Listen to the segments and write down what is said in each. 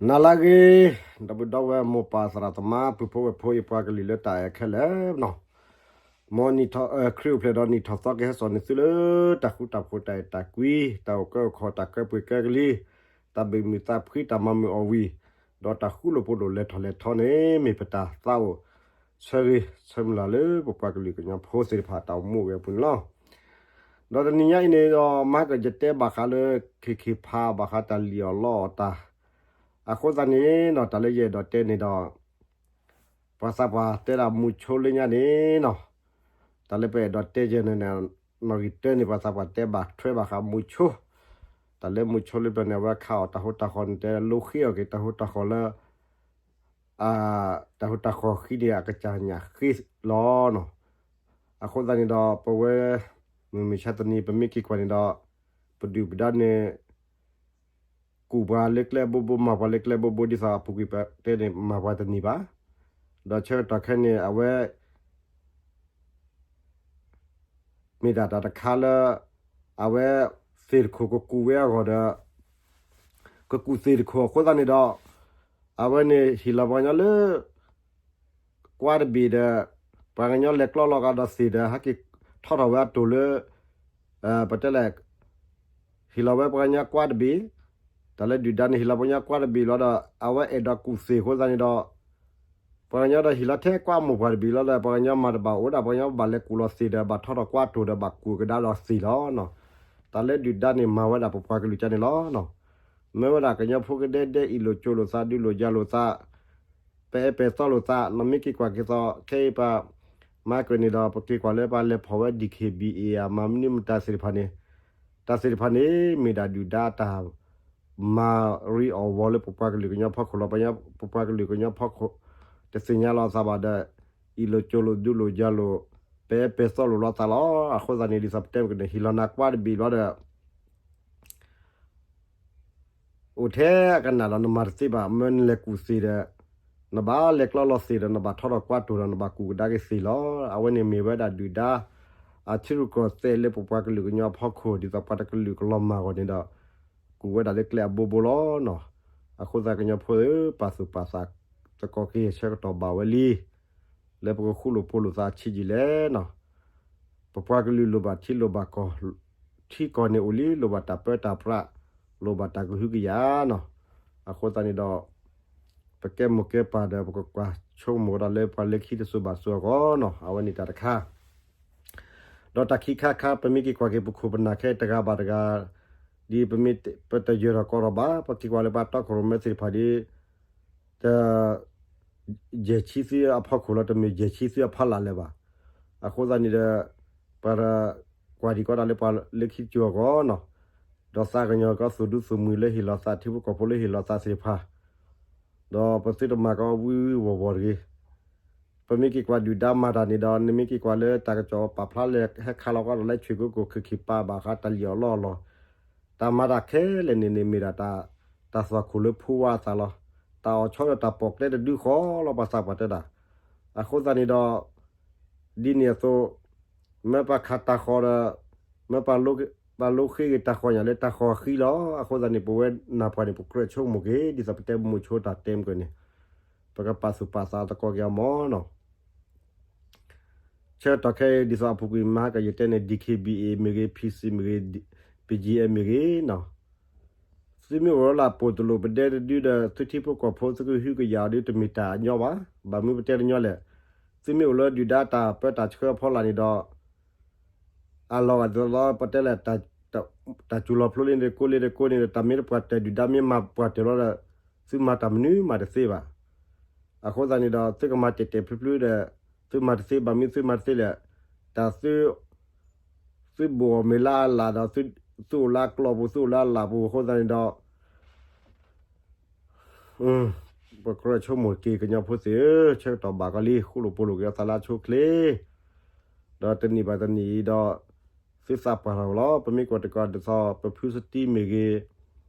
နၤလၢအဂ့ၤ, ဒီပုၢ်ဒီဝဲၢ်မိၢ်ပၢ်သရၣ်သမါ ပုၢ်ဖိဝဲၢ်ဖိ ယပှၤကလုာ်လၢတၢ်အဲၣ်ခဲလၢာ်နီၤ, မ်ခရံာ်အိၣ်ဖျဲၣ်ဒီးနံၣ်ထီၣ်သီကဟဲစိာ်န့ၢ်သုလၢ တၢ်ဃူတၢ်ဖိး တၢ်အဲၣ်တၢ်ကွံ, တၢ်အိၣ်ကၢအိၣ်ခီၣ် တၢ်ကဲပှ့ၤကဲကလံၤ, တၢ်ဘၣ်မုာ်သးဖှံ တၢ်မၤမုာ်အီၣ်ဝံၤ, ဒီးတၢ်ဃူလိာ်ဖိးလိာ် လဲၤထီၣ်လဲၤထီန့ၣ် မ့ၢ်ပတၢ်သးအိၣ်ဆၢဂ့ၤဆၢမုၢ်လၢ်လၢ ပပှၤကလုာ်ကညီဖိသ့ၣ်တဖၣ် တၢ်အိၣ်မူအိၣ်ဂဲၤအပူၤန့ၣ်လီၤ. ဒီးတနံၤညါအံၤန့ၣ်ဒီး မၤကယတဲဘၣ်ဃးလၢ ခ့ခ့ဖး ဘၣ်ဃးတၢ်လံၣ်အီၣ်လီအီၣ်တၢ်, အဃိသတးန့ၣ်နီၤ တၢ်လၢယအဲၣ်ဒိးတဲန့ၣ်ဒီး ပှၤသးပှၢ်တဲဒၣ်မုဆိလၢညါန့ၣ်နီၤ, တၢ်လၢပအဲၣ်ဒိးတဲယဲၢ်န့ၣ်န့ၣ် နီၣ်ဂံၢ်တၢန့ၣ် ပှၤသးပှၢ်တဲဘၣ်ထွဲဘၣ်ဃးမုဆိ, တၢ်လၢမုဆိလၢပျၢၤန့ၣ် အဝဲခးအီၣ်တၢ်ဟိတၢ်ဃီန့ၣ် တဲလိဃ့အီၣ်က့ၤတၢ်ဟိတၢ်ဃီလၢ တၢ်ဟိတၢ်ဃီဃံန့ၣ် အကစၢ်ညၣ်ဃ့လီၤနီၤ. အဃိသတးန့ၣ်ဒီး ပဝဲ မုၢ်မဆါတနံၤ ပမ့ၢ်က့ၤကွၢ်န့ၣ်ဒီး ပဒုၣ်ပဒါန့ၣ် ကူၣ်ပှၤလၢကျဲအဘိဘိ မၤပှၤလၢကျဲအဘိဘိ ဒ်သိးအပူၤကွံာ်ပတဲန့ၣ် မၤပှၤတန့ၢ်ဘၣ်. ဒီးဆၢကတီၢ်ခဲအံၤန့ၣ် အဝဲ မ့ၢ်ဒၣ်တၢ်တခါလၢ အဝဲသ့ၣ်တခိၣ်ကကူၣ်ဝဲအဂီၢ်ဒီး ကကူၣ်သ့ၣ်တခိၣ်အဃိသတးန့ၣ်ဒီး အဝဲန့ၣ်ဟ့ၣ်လီၤပှၤကညီလၢ ကွၢ်တဘ့ၣ်ဒီး ပှၤကညီလဲၤကျီလီၤကဒီးသ့ၣ်ဒီး ဟဲက့ၤထီထီၣ်ဝဲအတိၢ်လၢ ပတဲလဲၣ် ဟ့ၣ်လီၤဝဲပှၤကညီကွၢ်တဘ့ၣ်, တၢ်လၢဒုၣ်ဒါန့ၣ် ဟ့ၣ်လီၤပှၤကညီကွၢ်တဘ့ၣ်လီၤဒီး အဝဲအဲၣ်ဒိးကူၣ်သ့ၣ်အဃိသတးန့ၣ်ဒီး ပှၤကညီဒီးဟ့ၣ်လီၤထဲကွၢ်မိၢ်ပှၢ်တဘ့ၣ်လီၤဒီး ပှၤကညီမၤတဘၣ်အိၣ်ဒၣ် ပှၤကညီဘၣ်လဲၤကူၣ်လီၤသ့ၣ်ဒီး ဘၣ်ထီထီၣ်ကွၢ်တိၢ်ဒီး ဘၣ်ကူၣ်ကဒါဒီးသ့ၣ်လီၤနီၤ. တၢ်လၢဒုၣ်ဒါန့ၣ် မၤဝဲဒၣ်ပပှၤကလုာ်ကန့ၣ်လီၤနီၤ. မ့ၢ်ဝဲဒၣ်ကညီဖိကဒဲဒဲ အ့ၣ်လိာ်ကၠိလိာ်သး ဒုးလိာ်ယၤလိာ်သး ပအဲၣ်ပဲာ်သီလိာ်သး နမ့ၢ်က့ၤကွၢ်က့ၤသိး ခဲအံၤပှၤ မၤကၢၢ်န့ၣ်ဒီး ပက့ၤကွၢ်လၢပှၤလဲၤဖီၣ်ဝဲ DKBA အမၤမနုၤမတၤသ့ၣ်တဖၣ်န့ၣ်, တၢ်သ့ၣ်တဖၣ်န့ၣ် မ့ၢ်ဒၣ်ဒုၣ်ဒါတၢ် မၤရံအီၣ်ဝီၤလၢပပှၤကလုာ်ကညီဖီခိၣ်လီၤ. ပပှၤကလုာ်ကညီဖီခိၣ် တသ့ၣ်ညါလီၤအသးဘၣ်ဒီး အ့ၣ်လိာ်ကၠိလိာ် ဒုးလိာ်ယၤလိာ် ပအဲၣ်ပဲာ်သီလိာ်လိာ်သးလီၤ. အဃိသတးန့ၣ် ဒ်သိးပတဲမ့ၢ်ကန့ၣ် ဟ့ၣ်လီၤနၤကွၢ်တဘ့ၣ်လီၤဒီး အိၣ်ထဲအကနၣ်ဒီးနမၤတသ့ဘၣ်, မ့ၢ်နလဲၤကူၣ်သ့ၣ်ဒီး နဘၣ်လဲၤကျီလီၤသ့ၣ်ဒီး နဘၣ်ထီထီၣ်ကွၢ်တိၢ်ဒီး နဘၣ်ကူၣ်ကဒါက့ၤသ့ၣ်လီၤ. အဝဲန့ၣ်မ့ၢ်ဝဲဒၣ်ဒုၣ်ဒါ အထံရူၢ်ကီၢ်သဲးလၢပပှၤကလုာ်ကညီအဖီခိၣ် ဒ်သိးပှၤတကလုာ်ကလီၤမၢ်အဂီၢ်န့ၣ်ဒီး ကူၣ်ဝဲဒၣ်လၢကျဲအဘိဘိလီၤနီၤ. အဃိသတးကညီဖိဧၢ, ပာ်သူၣ်ပာ်သးသကိးက့ၤ ဆၢကတီၢ်ဘၣ်ဝဲလံ လၢပကဃူလိာ်ဖိးလိာ်သးဆံးယံာ်လဲၣ်နီၤ. ပပှၤကလုာ်လိၣ်ဘၣ်ထံလိၣ်ဘၣ်ကီၢ်, ထံကီၢ်န့ၣ်အိၣ်လံ လိၣ်ဘၣ်တၢ်ပၢတၢ်ပြး, လိၣ်ဘၣ်တၢ်ကဟုကယာ်နီၤ. အဃိသတးန့ၣ်ဒီး ပကဲမိၢ်ကဲပၢ်ဒီး ပကကွၢ်ဆိကမိၣ်ဒီးလၢပှၤလၢခံတစိၤဘၣ်စိၤအဂီၢ်နီၤ. အဝဲန့ၣ်တၢ်တခါ ဒီးတၢ်ခံခါခါ ပမ့ၢ်က့ၤကွၢ်က့ၤပခိၣ်ပနၢ်ခဲအံၤတဂၤဘၣ်တဂၤ ဒ်ပမ့ၢ်ပတယၢၤထီၣ်ကီထီၣ်ဘၣ်, ပက့ၤကွၢ်လၢပှၤတီခိၣ်ရိၣ်မဲသ့ၣ်တဖၣ်ဒီး တ ယဲၢ်ဆံသုအဖီခိၣ်လီၤ, တမ့ၢ်ယဲၢ်ဆံသုအဖီလာ်လၢၤဘၣ်. အဃိသတးန့ၣ်ဒီး ပှၤကွၢ်ဒံးကီးတၢ်လၢပှၤလၢခံကၠိၤအဂီၢ်နီၤ, ဒီးသးကညီၤကီးသူၣ်ဒူသူၣ်မှံၤလၢဟ့ၣ်လီၤသး ထံဖိကီၢ်ဖိလၢဟ့ၣ်လီၤသးသ့ၣ်တဖၣ်, ဒီးပသုတမၤကီးဝံဝံဝီၤဝီၤတဂ့ၤ. ပမ့ၢ်က့ၤကွၢ်ဒုၣ်ဒါမၤတၢ်န့ၣ်ဒီး နမ့ၢ်က့ၤကွၢ်လၢတၢ်ကစီၣ်ပာ်ဖျါလၢ ဟဲခးလီၤကီးဒီးလၢ ဆွ့ၣ်ကိကိၣ် ခ့ခ့ပာ် ဘၣ်ဃးတၢ်လံၣ်အီၣ်လီအီၣ်လီၤ တၢ်မၤတၢ်ခဲလၢာ်န့ၣ်န့ၣ် မ့ၢ်ဒၣ်တၢ် တၢ်သွၣ်ခိၣ်လၢဖိဝါအသးလီၤ. တၢ်အီၣ်ဆီဒီးတၢ်ပိာ်ကျဲတဒုဃီလီၤ ပှၤသးပှၢ်တဲဒၣ်. အဃိသတးန့ၣ်ဒီး ဒ်န့ၣ်အသိး မ့ၢ်ပှၤခးတၢ်ဃီဒီး မ့ၢ်ပှၤလိဃ့က့ၤတၢ်ဃီညါလၢတၢ်ဃီဃံလီၤ. အဃိသတးန့ၣ် ပဝဲနၢ်ပှၢ်န့ၣ် ပကြၢးဆိကမိၣ်က့ၤ ဒ်သိးပတဲမုၢ်ဆိတၢ်တဲမုၢ်ကန့ၣ် ပကပာ်သူၣ်ပာ်သးသကိးက့ၤအီၤမၢ်နီၤ. ဆၢကတီၢ်ခဲအံၤ ဒ်သိးအပူၤကွံာ်မၤဟါကယတဲန့ၣ် DKBA မ့ၢ်ဂ့ၤ, PC မ့ၢ်ဂ့ၤ, BGF မ့ၢ်ဂ့ၤနီၤ, သုမ့ၢ်အိၣ်လၢပအိၣ်တလိၣ်ပဒဲတဒုဒီး သုထံဖိကီၢ်ဖိသုကဟုကယာ်အီၤဒု တမ့ၢ်တၢ်အညီဘၣ်. ဘၣ်မနုၤပတဲတညီလဲၣ်, သုမ့ၢ်အိၣ်လၢဒုၣ်ဒါတၢ်ပၢတၢ်ဆှၢအဖီလာ်န့ၣ်ဒီး အလီၤဂာ်ဒ်သိးပတဲလၢ တၢ်စူၤလီၤဖျိလၢန့ၣ်တကိးလၢတကိးန့ၣ်ဒီး တၢ်မ့ၢ်တပှၢ်တၢၢ် ဒုၣ်ဒါမ့ၢ်မၤပှၢ်တၢၢ်လီၤဒီး သုမၤတၢ်မနုၤမၤတသ့ဘၣ်. အဃိသတးန့ၣ်ဒီး သုကမၤတဲာ်တဲာ်ဖျုဖျုဒီး သုမၤတသ့ဘၣ်. မ့ၢ်သုမၤတသ့လဲၣ်, တၢ်သု သုဘူးအီၤမ့ၢ်လၢအလၢ်ဒီး သုအိၣ်လၢအကျိၤပူၤ သုအိၣ်လၢအလၢ်ပူၤအဃိသတးန့ၣ်ဒီး ပကြၢးဆိကမိၣ်က့ၤ ကညီဖိသ့ၣ်ဧၢ, ဆၢကတီၢ်ဘၣ်ကီးလံ ဃူလိာ်ဖိးလိာ်က့ၤအသးလၢအဆိအချ့, ဒီးတနံၤဘၣ်တနံၤအံၤဒီး သုသးပှၢ်ထီၣ်လီၤ. ပမ့ၢ်ကွၢ်တကီၢ်ဒ်သိး ပဖုစတံမ့ၢ်ဂ့ၤ,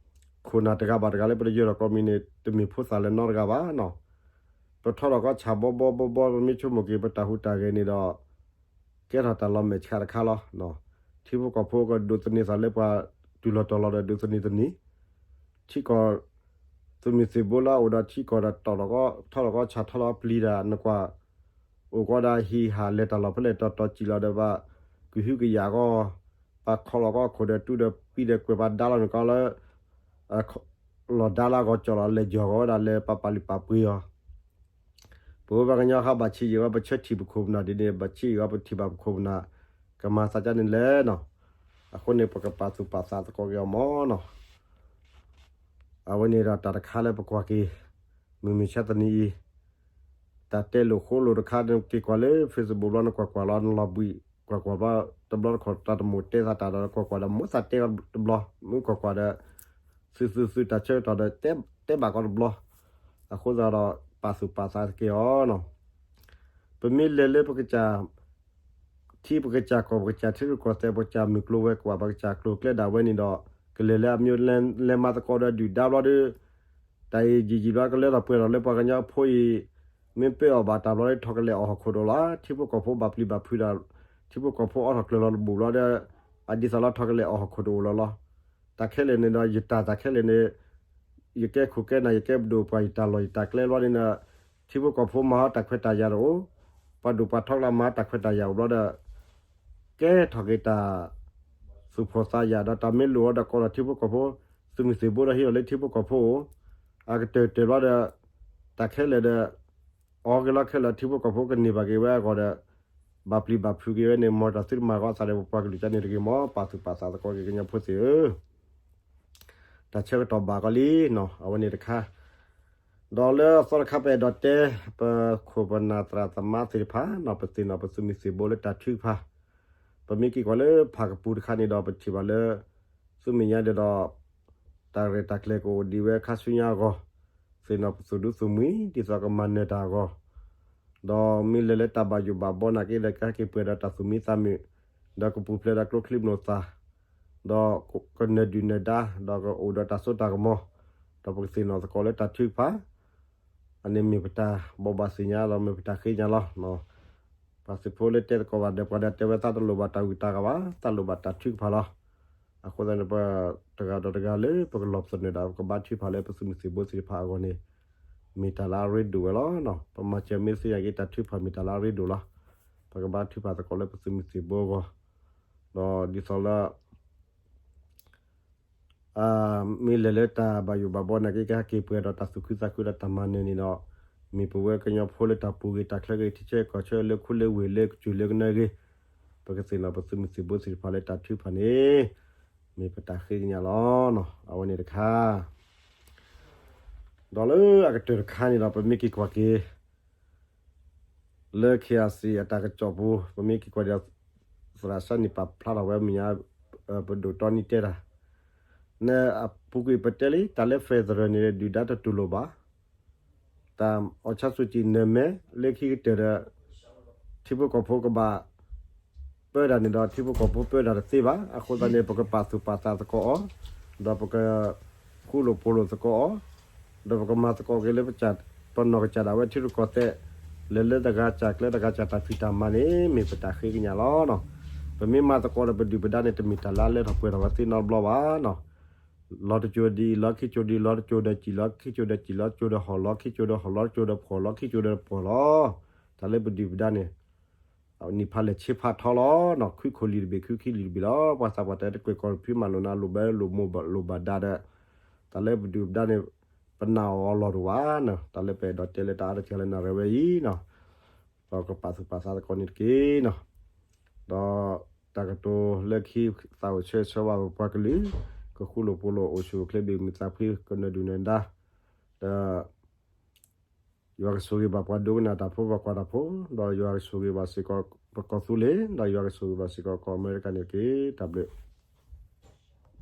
ခိၣ်နၢ်တဂၤဘၣ်တဂၤလၢပတယၢၤထီၣ်ကိးမံၤန့ၣ် တမ့ၢ်ဖိသၣ်လၢၤနီတဂၤဘၣ်နီၤ. ပထီထီၣ်ကီးဆၣ်ဘီဘီဘီဘီ ပမ့ၢ်ဆိကမိၣ်က့ၤ ပတၢ်ဟူးတၢ်ဂဲၤန့ၣ်ဒီး ကဲထီၣ်တၢ်လီၤမဲာ်ဆှးတခါလီၤ. ထံဖိကီၢ်ဖိကဒိးသန့ၤသးလၢပှၤတုၤလီၤတီၤလီၤဒီး ဒိးသန့ၤသန့ၤ ထံကီၢ် သုးမုၢ်သံၣ်ဘိလၢအအိၣ်ဒီးထံကီၢ်ဒီးတီၢ်လီၤကီးထီၣ်လီၤကီးဆၣ်ထီၣ်လီၤပျံၤတၢ် နကွၢ် အိၣ်ကီးဒီးဟံးဟးလဲၤတၢ်လီၢ်ဖဲလဲၣ်တီၤတီၤစံၣ်လီၤဒီးဘၣ် ကဟုကယာ်ကီး ပာ်ခီလီၤကီးခိၣ်ဒီးတူၢ်ဒီးပံဒီးကွဲးပာ်ဒါလီၤနကီးလၢ လီၤဒါလၢအဂီၢ်ကၠီၣ်လီၤ လဲၤယီၤကီးဝဲဒၣ်လၢပပာ်လုၢ်ပာ်ပှ့ၤအီၤ ပဝဲပှၤကညီဟးဘၣ်ဆံးယံာ်ဝဲ ပဆၢထံၣ်ပခိၣ်ပနၢ်ဒ်န့ၣ် ဘၣ်ဆံးယံာ်ဝဲ ပထံၣ်ဘၣ်ပခိၣ်ပနၢ် ကမၤသးဒ်န့ၣ်လဲၣ်နီၤ. အဃိန့ၣ် ပကပာ်သူၣ်ပာ်သးသကိးက့ၤအီၤမ့ၢ်နီၤ. အဝဲန့ၣ်ဒီးတၢ်တခါလၢပကွၢ်က့ၤ မုၢ်မဆါတနံၤအံၤ တၢ်တဲလိာ်ဃိလိာ်တခါ နက့ၤကွၢ်လၢ Facebook ဘျီ နကွၢ်ကွၢ်လီၤ နလီၤဘှံး ကွၢ်ကွၢ်ဘျီ တဘျီတခီၣ်တၢ်တမိၣ်တဲသးတၢ်ဒီး ကွၢ်ကွၢ်ဒီးမိၢ်သးတဲကီးတဘျီ မုၢ်ကွၢ်ကွၢ်ဒီး သုသုသုတၢ်ဆၢကတီၢ်ဒီး တဲဘၣ်ကီးတဘျီ အဃိသတးဒီး ပာ်သူၣ်ပာ်သးသက့ၤအီၤနီၤ. ပမ့ၢ်လဲၤလၢပကစၢ် ထံပကစၢ်ကီၢ်ပကစၢ်ထံရူၢ်ကီၢ်သဲး ပကစၢ်မုၢ်ကျိၤဝဲၤကွာ် ပကစၢ်ကျိၤကျဲဒၣ်ဝဲန့ၣ်ဒီး ကလဲၤလၢအမ့ၢ်လဲၤမၤသကိးဒီးဒုၣ်ဒါဘျီဒီး တၢ်အံၤယံာ်ယံာ်ဘျီကလၢထီၣ်ပှဲၤထီၣ်လၢပှၤကညီဖိအံၤ မ့ၢ်ပၢအီၣ်ဘၣ်တၢ်ဘျီဒီးထီၣ်ကလဲာ်အီၣ်ဟီၣ်ခိၣ်တအိၣ်လီၤ. ထံဖိကီၢ်ဖိဘၣ်ပျံၤဘၣ်ဖုးဒီး ထံဖိကီၢ်ဖိအီထီၣ်ကျၢၤလီၤတဘူၣ်ဘျီဒီး အဒ်သိးလၢထီၣ်ကလဲာ်အီၣ်ဟီၣ်ခိၣ်တအိၣ်လီၤလီၤ. တၢ်ခဲလၢာ်န့ၣ်ဒီး ယတၢ်တၢ်ခဲလၢာ်န့ၣ် ယကဲခိၣ်ကဲနၢ် ယကဲပဒိၣ်ပှၤ ယတၢ်လီၢ်ယတၢ်ကျဲဘျီန့ၣ်ဒီး ထံဖိကီၢ်ဖိမၤဟီတၢ်ခွဲးတၢ်ယာ်တအိၣ်, ပှၤဒိၣ်ပှၤထီကျါမၤဟီတၢ်ခွဲးတၢ်ယာ်အိၣ်ဘျီဒီး ကဲထီၣ်က့ၤတၢ်သူၣ်ဖှီၣ်သးယာ်ဒီးတၢ်မ့ၢ်လိၣ်အီၤဒီးကိးထီၣ်ထံဖိကီၢ်ဖိ, သုးမုၢ်သံၣ်ဘိဒီးဟံးအီၤလၢထံဖိကီၢ်ဖိအအိၣ်, အကတၢၢ်တၢၢ်ဘျီဒီး တၢ်ခဲလၢာ်ဒီး အီက့ၤလီၤခဲလၢာ်ထံဖိကီၢ်ဖိကန့ၢ်ဘၣ်က့ၤဝဲအဂီၢ်ဒီး ဘၣ်ပျံၤဘၣ်ဖုးက့ၤဝဲန့ၣ် မ်တၢ်သုတမၤဂီၤအသးဒီးပပှၤကလုာ်ကန့ၣ်တဂ့ၤမ့ၢ် ပာ်သူၣ်ပာ်သးသကိးက့ၤကညီဖိသ့ၣ်ဧၢ တၢ်ဆၢကတီၢ်ဘၣ်ကီးလံနီၤ အဝဲန့ၣ်တခါ, ဒီးလၢအသီတခါပအဲၣ်ဒိးတဲ ပခိၣ်ပနၢ်သရၣ်သမါသ့ၣ်တဖၣ်နီၤ ပသ့ၣ်နီၣ်ပသုးမုၢ်သံၣ်ဘိလၢတၢ်ထုကဖၣ်, ပမ့ၢ်က့ၤကွၢ်လၢဖးကပူၤတခါန့ၣ်ဒီး ပထံၣ်ဘၣ်လၢ သုးမဲာ်ညါဒီး တၢ်ရဲၣ်တၢ်ကျဲၤကအိၣ်ဒံးဝဲခါဆူညါအဂီၢ်, သ့ၣ်နီၣ်ပသုးဒူသုးမှံ ဒ်သိးကမၤနၢၤတၢ်အဂီၢ် ဒီးမ့ၢ်လဲၤလၢတၢ်ဘၣ်ယိၣ်ဘၣ်ဘီနာ်က့ဒီး ကဟဲက့ၤပှဲၤဒီးတၢ်သူၣ်မံသးမုာ်, ဒီးကပူၤဖျဲးဒီးကျိချံမျိာ်သၣ်, ဒီးကနၢၤဒုၣ်နၢၤဒါ, ဒီးကအိၣ်ဒီးတၢ်စိတၢ်ကမီၤ, ဒီးပကသ့ၣ်နီၣ်သကိးလၢတၢ်ထုကဖၣ်, အန့ၣ်မ့ၢ်ပတၢ်ဘိးဘၣ်သ့ၣ်ညါလီၤ မ့ၢ်ပတၢ်ဃ့ကညးလီၤ. ပှၤသုးဖိလၢတဲသကိးဘၣ်ဒီးပှၤဒီးတဲဝဲသးတလိၣ်ဘၣ်တၢ်ဂုၤတၢ်ဂၤဘၣ်, သးလိၣ်ဘၣ်တၢ်ထုကဖၣ်လီၤ. အဃိသတးန့ၣ် ပတဂၤဒီးတဂၤလၢပကလီၢ်ပသနၢၣ်ဒီး ပကဘါထုကဖၣ်လၢပသုးမုၢ်သံၣ်ဘိသ့ၣ်တဖၣ်အဂီၢ်န့ၣ် မ့ၢ်တၢ်လၢအရ့ဒိၣ်ဝဲလီၤ. ပမၤစၢၤမ့ၢ်သ့ၣ်ညါက့ၤတၢ်ထုကဖၣ်မ့ၢ်တၢ်လၢအရ့ဒိၣ်လီၤ. ပကဘါထုကဖၣ်သကိးလၢပသုးမုၢ်သံၣ်ဘိအဂီၢ်, ဒီးဒ်သိးလၢ မ့ၢ်လဲၤလၢတၢ်ဘၣ်ယိၣ်ဘၣ်ဘီနာ်က့ ကဟဲက့ၤပှဲၤဒီးတၢ်သူၣ်ခုသးခုဒီးတၢ်မၤနၢၤန့ၣ်ဒီး မ့ၢ်ပဝဲကညီဖိလၢတၢ်ပူၤဂ့ၤ တၢ်ချၢဂ့ၤ ထံဆၢကီၢ်ဆၢလၢခိလၢဝ့ၢ်လၢကစၢၢ်လၢကနၢဂ့ၤ, ပကသ့ၣ်နီၣ်ပသုးမုၢ်သံၣ်ဘိသ့ၣ်တဖၣ်လၢတၢ်ထုကဖၣ်န့ၣ် မ့ၢ်ပတၢ်ဃ့ကညးလီၤ. အဝဲန့ၣ်တခါ ဒီးလၢအကတၢၢ်တခါန့ၣ်ဒီး ပမ့ၢ်က့ၤကွၢ်က့ၤ လၢ KIC အတၢ်ကစီၣ်ပူၤ ပမ့ၢ်က့ၤကွၢ်ဒီး သရၣ်စၢ်န့ၣ်ပာ်ဖျါထီၣ်ဝဲမဲာ်ညါ ပဒိၣ်တီနံတဲတၢ် နအပူၤကွံာ်ပတဲလံ တၢ်လၢ federal န့ၣ် ဒုၣ်ဒါတတူၢ်လိာ်ဘၣ် တၢ်အီၣ်ဆါစူၣ်ကံၣ်နၢၤမဲာ် လၢခံကတၢၢ်ဒီး ထံဖိကီၢ်ဖိကဘၣ် ပၢတၢ်န့ၣ်ဒီး ထံဖိကီၢ်ဖိပၢတၢ်တသ့ဘၣ်. အဃိသတးန့ၣ် ပကပာ်သူၣ်ပာ်သးသကိးအီၤ, ဒီးပကဃူလိာ်ဖိးလိာ်သကိးအီၤ, ဒီးပကမၤသကိးက့ၤလၢ ပနီၢ်ကစၢ်ဒၣ်ဝဲထံရူၢ်ကီၢ်သဲး လဲၤလၢတဂၤစၢ်ကျဲတဂၤစၢ်တၢ်ဖံးတၢ်မၤန့ၣ် မ့ၢ်ပတၢ်ဃ့ကညးလီၤ. ပမ့ၢ်မၤသကိးဒီးပဒုၣ်ပဒါန့ၣ် တမ့ၢ်တၢ်လၢအလၢထီၣ်ပှဲၤထီၣ်ဝဲသ့နီတဘျီဘၣ်. လီၤတကၠိၤဒ်အံၤ လီၤခံကၠိၤဒ်အံၤ လီၤတကၠိၤဒီးစံၣ် လီၤခံကၠိၤဒီးစံၣ် လီၤကၠိၤဒီးဟီၣ် လီၤခံကၠိၤဒီးဟီၣ် လီၤကၠိၤဒီးဖှီၣ် လီၤခံကၠိၤဒီးပှီၢ်လီၤ. တၢ်လၢပဒုၣ်ပဒါန့ၣ် နံၣ်ဖးလဲၢ်ဆံဖးထီလီၤ. ခွံခိၣ်လံၤတဘ့ၣ် ခွံခံလံၤတဘ့ၣ်လီၤ. ပှၤသးပှၢ်တဲတကွဲၢ်ကီၢ်တဖုမၤလိာ်နၤလိာ်ဘၢလိာ်မိၢ်လိာ်ဘၣ်ဒါဒီး တၢ်လၢပဒုၣ်ပဒါန့ၣ် ပနာ်အီၤအလီၢ်တအိၣ်ဘၣ်နီၤ. တၢ်လၢပအဲၣ်ဒိးတဲလၢတၢ်အါတက့ၢ်လၢနၣ်ရံၣ်ဝဲအံၤနီၤ ပကပာ်သူၣ်ပာ်သးသကိးန့ၣ်တက့ၢ်နီၤ. ဒီးတၢ်ကတိၤလၢခံ သးအိၣ်ဆၢဂ့ၤဆၢဝါပပှၤကလုာ် ကဃူလိာ်ဖိးလိာ်အိၣ်ဆူၣ်အိၣ်ချ့ဘၣ်မုာ်သးဖှံ ကနၢၤဒုၣ်နၢၤဒါ ဒီး ယွၤကဆိၣ်ဂ့ၤဘၣ်ပှၤဒိကနၣ်တၢ်ဖိ ပှၤကွၢ်တၢ်ဖိ, ဒီးယွၤကဆိၣ်ဂ့ၤဘၣ်စ့ၢ်ကီးပကီၢ်သူလ့ၤ, ဒီးယွၤကဆိၣ်ဂ့ၤဘၣ်စ့ၢ်ကီးကီၢ်အမဲရကၤန့ၣ်တက့ၢ်. တၢ်ဘျုး